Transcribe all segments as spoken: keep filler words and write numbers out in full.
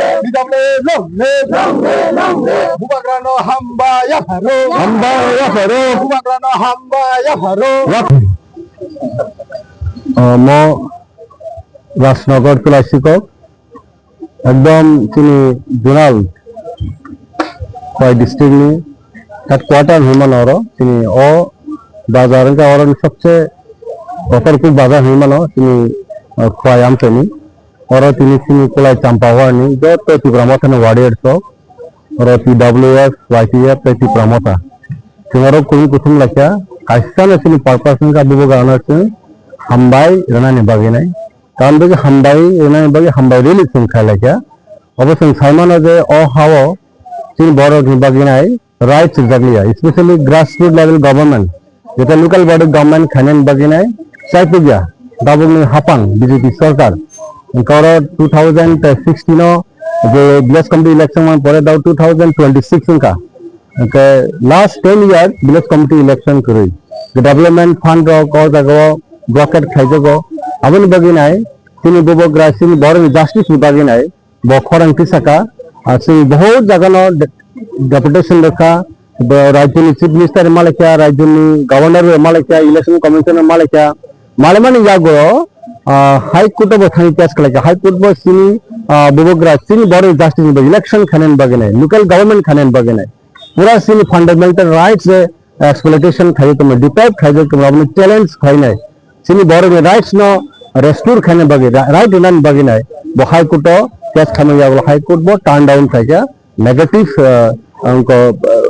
live. Long live. Bubagrano hamba yapharo. Hamba yapharo. Bubagrano hamba yapharo. Omo Rajnagar Tulaisikok. Ekdom chini zonal Khowai district ni headquarter hinwi mano oro. Chini o bazar wngkha oro ni sobse kotor kuk bazar hinwi mano chini, uh, Khowai amchaini. Oro tini chini Khowai Champawar ni joto Tipra Motha ni warriors rok. Oro T W F, Y T F tei Tipra Motha. Chwng oro kuthum kuthum laikha. Kaisa no chini purpose wngkha bubagrano chwng hambai rwnani bagwi nai. Tamni bagwi hambai rwnani bagwi hambai rally chwng khlai laikha. Obo chwng sai mano je o ha-o chini borokni bagwi nai rights rwjakliya, especially grassroots level government, jeta local body government khainani bagwi nai chaipukya tabukni haphang B J P sorkar. Hwnkhe oro two thousand sixteen o je village committee election man pore dao two thousand twenty-six wngkha. Hwnkhe last ten year village committee election kwrwi. Development fund rok o jagao blockade khaijago. Aboni bagwi nai chini bubagra chini borokni justice ni bagwi nai bo khorang tisaka. Ah, chwng bahut jagano de-, deputation rwkha, bo rajyoni Chief Minister malaikha, rajyoni Governor bai malaikha, Election Commission malaikha, malaimani yago, ah, High Court bo thangwi case khlaikha. High Court bo chini, ah, bubagra chini borok justice ni bagwi, election khainani bagwi nai, local government khainani bagwi nai. Pura chini fundamental rights je exploitation khaijak tongma, deprive khaijak tongma, abono challenge khlainai. Chini borokni rights no restore khaina bagwi, ra-, right rwnani bagwi nai. Bo High Court o case khaima yago, High Court bo turn down khaikha, negative, ah, wngkha, ah,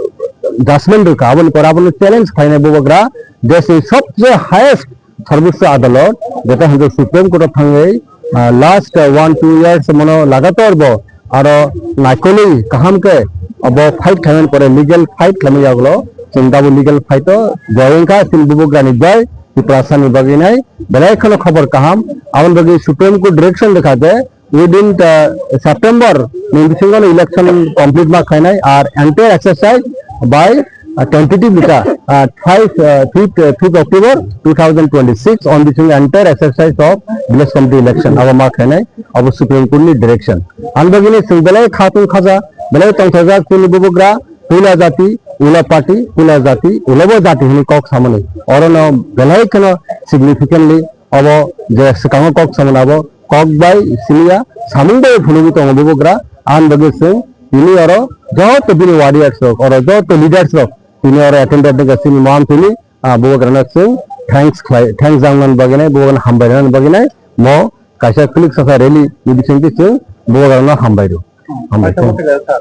judgment rwkha. Aboni pore abono challenge khlainai bubagra, desni sobse highest Sarbochcho Adalot, jeta hwnkhe Supreme Court o thangwi, ah, last, ah, one two years mono lagatar bo aro naikolwi kaham khe abo fight khlaimani pore, legal fight khlaimani yagulo chwng dabo legal fight o joy wngkha, chini bubagrani joy, Tiprasa ni bagwi nai belai kheno khobor kaham. Aboni bagwi Supreme Court direction rwkha je within the September ni bisingo election complete ma khlainai, ar entire exercise by, uh, tentative lika, uh, five, uh, fifth, uh, fifth October two thousand twenty-six on this entire exercise of village committee election abo ma khlainai, abo Supreme Court ni direction. Ang bagwi ni chwng belai khatung khaja, belai tongthajak chini bubagra, puila jati, ula party, puila jati, ulabo jati hwnwi kok samani. Orono belai kheno significantly obo je swkango kok samani abo kok bai siniya, samung bai phunugwi tongo bubagra, ang bagwi chwng tini oro joto bini warriors rok, oro joto leaders rok tini oro attended wngkha chini Mohamtini, ah, bubagrano chwng thanks khlai, thanks jangnani bagwi nai, bubagrano hambai rwnani bagwi nai, mo kaisa kwlwk sasa rally ni bisingtwi chwng bubagrano hambai rw. Hambai. Kaisa khe, sir,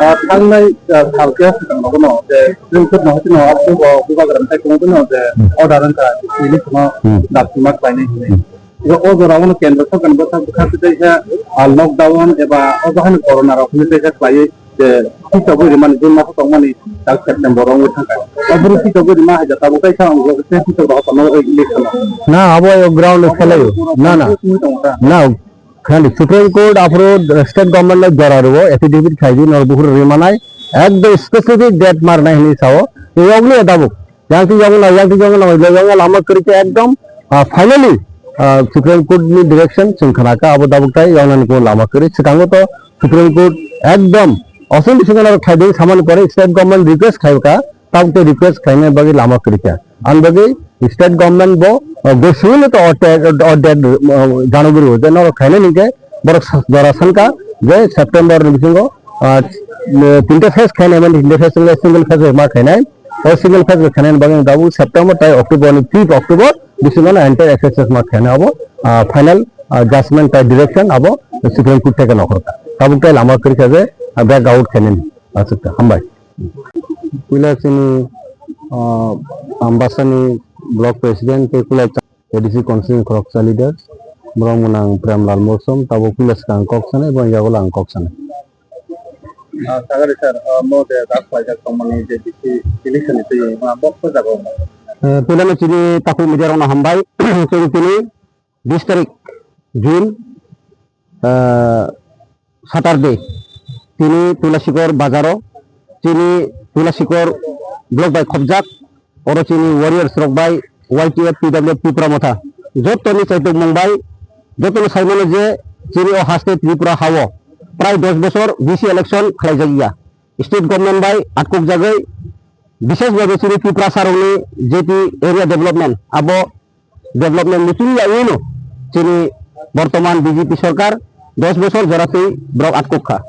ah, thangnai, ah, sal khe swkang nogo no je Supreme Court no hotino aswk o bubagra tei tongwi no je Hmm. order wngkha, release no Hmm. darsima khlainai hinwi. Hmm. Bo o jora o no kendra sorkar ni bwkhak bwkhak tei khe, ah, lockdown eba o bahai ni corona rok hinwi tei khe khlaiwi je tisa bui rimani June maso tongmani tak September o wngwi thangkha. O bwrwi tisa bui rima hai jata bo kaisa ang tei tisa rok no election o. Na, abo o ground o khelai o. Na, na. Wngwi tongo ta. Na, khani Supreme Court aphuru state government no jora rwo, affidavit khai di, nor buhur rimanai, ekdom specific date marnai hinwi sao. Tei yogni tabuk. Yang twi yong nai, yang twi yong nai, yong lama kwrwi khe ekdom, ah, finally, ah, Supreme Court ni direction chwng khna kha, abo tabuk tai yong nani kuno lama kwrwi. Swkango to Supreme Court ekdom osen bisingo naro khlai ding samani pore state government request khai kha, tabuk tai request khlaina bagwi lama kwrwi kha. Ani bagwi state government bo, ah, gosungno to order, order, ah, jano bwrwi je noro khlaina hinkhe borok sa-, jora sankha je September ni bisingo, ah, tinta phase khlainai mani, tinta phase wngkha single phase ma khlainai. O single phase bo khainani bagwi tabuk September tai October ni fifth October bisingo no entire F S S ma khainai abo, ah, final, ah, judgment tai direction abo Supreme Court theke nokhor kha. Tabuk tai lama kwrwi kha je, ah, back out khainani. Aswk kha. Hambai. Puila chini, ah, Ambasani block president tei Kulai A D C constituency khoroksa leader, borok mwnang Premlal Mursom, tabuk puila swkang kok sanai, bo yagulo ang kok sanai. Ah, sagari sir, ah, mo de dak khlaijak tongmani je D C election ni twi, ah, bo ko jago. Eh, puilano chini takhuk media rokno hambai. Chwng tini bis tarik June, ah, Saturday, tini Tulasikor bazaro, chini Tulasikor block bai khopjak, oro chini warriors rok bai Y T F T W F Tipra Motha, joto ni chaitok mung bai, joto no sai mano je chini o haste Tripura hao prai dos bosor V C election khlai jak ya, state government bai atkuk jagwi, bishesh bhabe chini Tiprasa rok ni J T area development abo development muchung ya wino chini bortoman B J P sorkar dos bosor jora twi borok atkuk kha.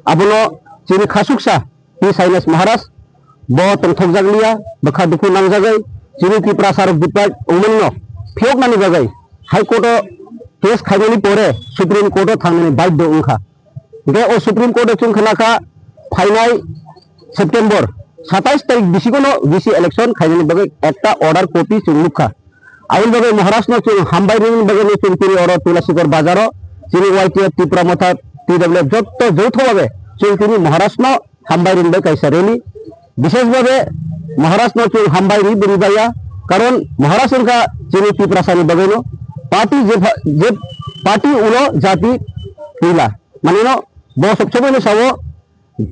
Abono chini khasuksa T Sainath Maharaj bo tongthokjak liya, bwkha dukhu nangjagwi chini Tiprasa rok deprive wngmani no phiyoknani bagwi High Court o case khainani pore Supreme Court o thangnani baidhyo wngkha. Hingke o Supreme Court o chwng khna kha phainai September satais tarik bisingo no V C election khainani bagwi ekta order copy chwng nukha. Aboni bagwi Maharaj no chwng hambai rini bagwi no chwng tini oro Tulasikor bazaro chini Y T F Tipra Motha T W F jotto joutho babe chwng tini Maharaj no hambai rini bai kaisa rally. Bishesh babe Maharaj no chwng hambai ri bwrwi baya, karon Maharaj wngkha chini Tiprasa ni bagwi no party je pha-, je party ulo jati puila. Mane no bo sob somoi no sao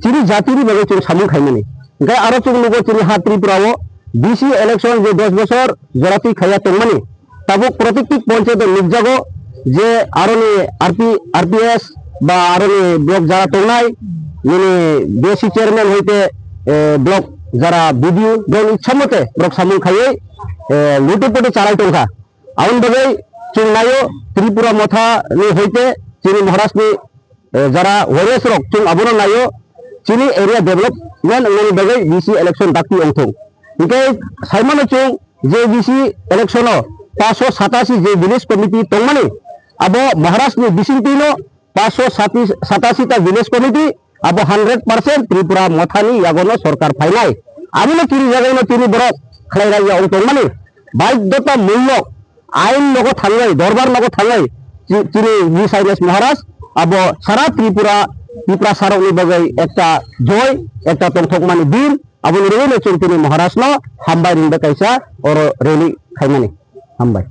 chini jatini bagwi chwng samung khaimani. Hingkhe aro chwng nugo chini ha Tripura o V C election je dos bosor joratwi khaiya tongmani. Tabuk protikti ponchayat o nukjago je aroni R P, R P S ba aroni block jara tongnai, nini B S C chairman hoite, eh, block jara B D O, borok ichha mote borok samung khaiwi, eh, luti puti chalai tongkha. Aboni bagwi chwng naio Tripura Motha ni hoite chini Maharaj ni, eh, jara warriors rok chwng abono naio chini area development wngnani bagwi B C election dakti wngthung. Hinkhe saimano chwng je B C election o paanch sho satasi je village committee tongmani abo Maharaj ni bisingtwino paanch sho satasi ta village committee abo hundred percent Tripura Mothani yagono sorkar phainai. Aboni kiri jagaino tini borok khlai raiya wng tongmani. Baidhota mulok ain nogo thangwi, dorbar nogo thangwi chi-, chini His Highness Maharaj abo sara Tripura, Tiprasarokni bagwi ekta joy, ekta tongthokmani din, aboni rwino chwng tini Maharajno hambai ringba kaisa oro rally khaimani. Hambai.